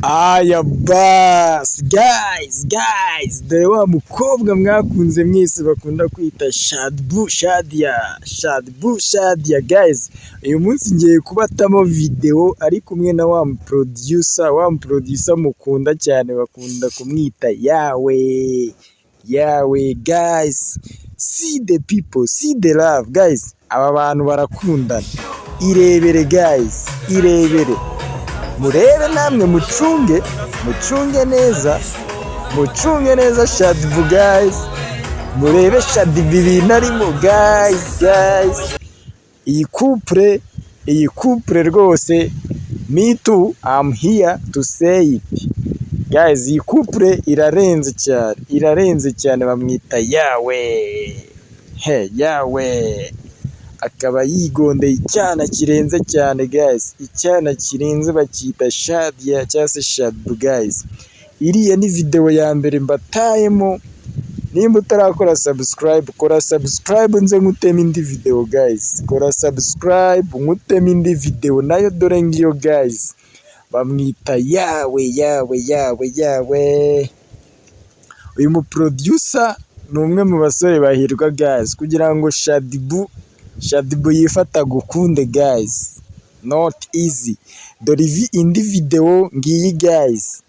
Aya basi guys, guys, dore wa mukobwa mwakunze mwese bakunda kwita Shaddyboo Shadia, Shaddyboo Shadia. Guys, uyu munsi ngiye kubatamo video ari kumwe na wa producer, wa producer mukunda cyane bakunda kumwita Yawe, Yawe. Guys, see the people, see the love, guys. Aba bantu barakundana. Irebere guys, irebere, murebe namwe, mucunge, mucunge neza, mucunge neza Shaddyboo. Guys, murebe Shaddyboo ibintu arimo. Guys, guys, iyi couple, iyi couple rwose, me too, I'm here to say it, guys. Iyi couple irarenze cyane, irarenze cyane. Bamwita Yawe, he Yawe akaba yigondeye icyana kirenze cyane, guys. Icyana kirenze bacyita Shadia cyangwa se Shaddyboo. Guys, iriya ni video ya mbere mbatayemo. Nimba utarakora subscribe, kora subscribe nze nkutemo indi video. Guys, kora subscribe nkutemo indi video nayo. Dore ngiyo guys, bamwita Yawe, Yawe, Yawe, Yawe. Uyu mu producer ni umwe mu basore bahirwa, guys. Kugira ngo Shaddyboo, Shaddyboo yifata gukunde, guys, not easy. Dore indi video ngiyi guys,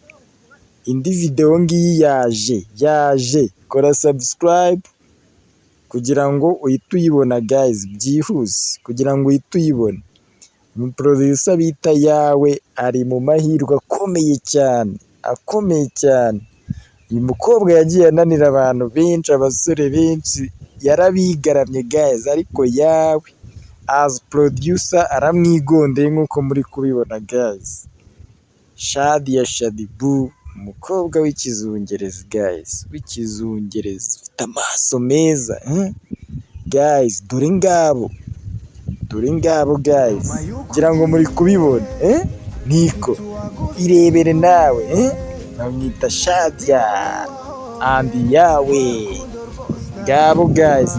indi video ngiyi yaje, yaje. Kora subscribe kugira ngo uhite uyibona, guys, byihuse, kugira ngo uhite uyibona. Umuproducer bita Yawe ari mu mahirwe akomeye cyane, akomeye cyane. Uyu mukobwa yagiye ananira abantu benshi, abasore benshi yarabigaramye guys, ariko Yawe as producer aramwigondeye nk'uko muri kubibona, guys. Shadia Shaddyboo, umukobwa w'ikizungerezi guys, w'ikizungerezi ufite amaso meza, guys, dore ngabo, dore ngabo guys, ngira ngo muri kubibona, niko irebere nawe, bamwita Shadia and Yawe, ngabo guys.